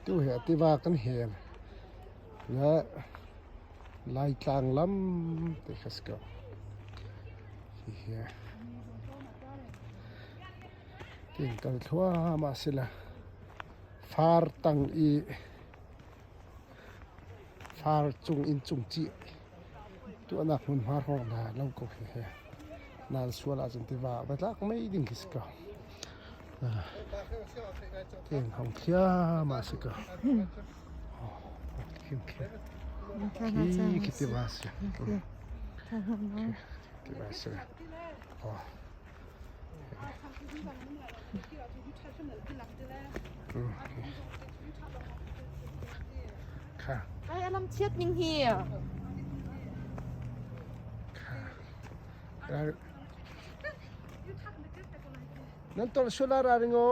Tu hi tiva kan hel le Laitlang lam ti kha si ko. Hihi tin kal thluahmah si le far tang i far cung inn cung cih tuahnak hmunhma hrawng hna lo ko hihi nal sual ahcun tiva va tlak mei ding khi si ko. Tin hong thliahmah si ko. Khi khi tiva si. Tiva si. Oh. Kha. Ai alam chiat ning hi. Kha. Nan tol sula ra ringo.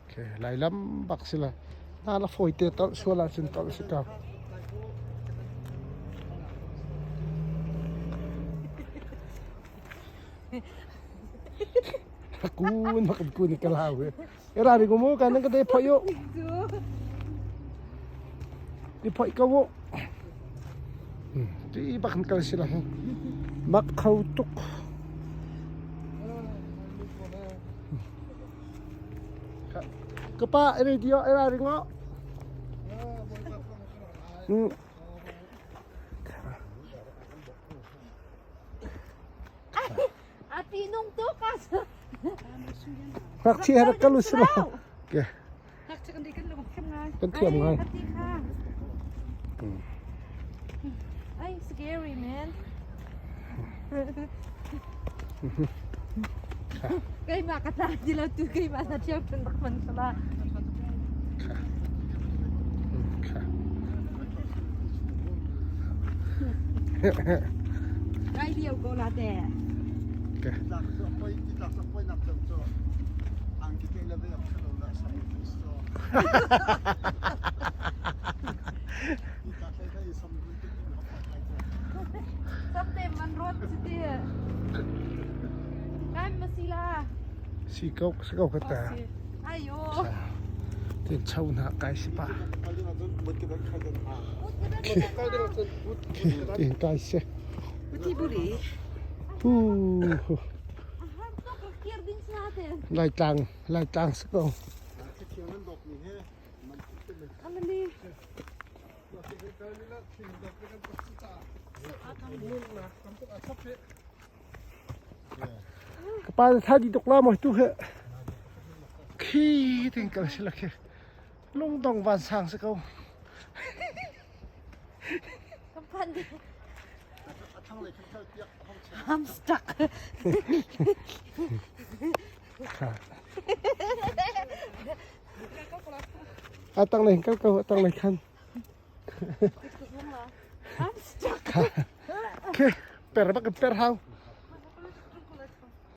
Okay, lailam bak si la. Na la foi te tol sual ahcun tol si ko. Kun makan kun ka lau he. Era ri gumu kan ka de phoi yo. Di phoi ko wo. Ti bak kal si la he. Mak kho tuk. Ka pa radio era ri ngo. A ti nung tuk as. Ngakchia rak kal usih law. Okay. Kan thiam ngai. Ay, scary man. Keimah ka tla ti lo tu keimah na thiam tun bak man sala. Kai lio ko la te. Samte man rot si ti. Kai ma si la. Si ko si ko ka ta. Ayo. Tin chau na kai si pa. Tin kai si. Hu. Lai tlang lai tlang si ko. Ka pa na tha di tuk la maw tu he. Khi tin kal si la khi. Lungdong van sang si ko. I'm stuck. A tang lei kal ko, a tang lei khan. I'm stuck. Okay, per bak per hau.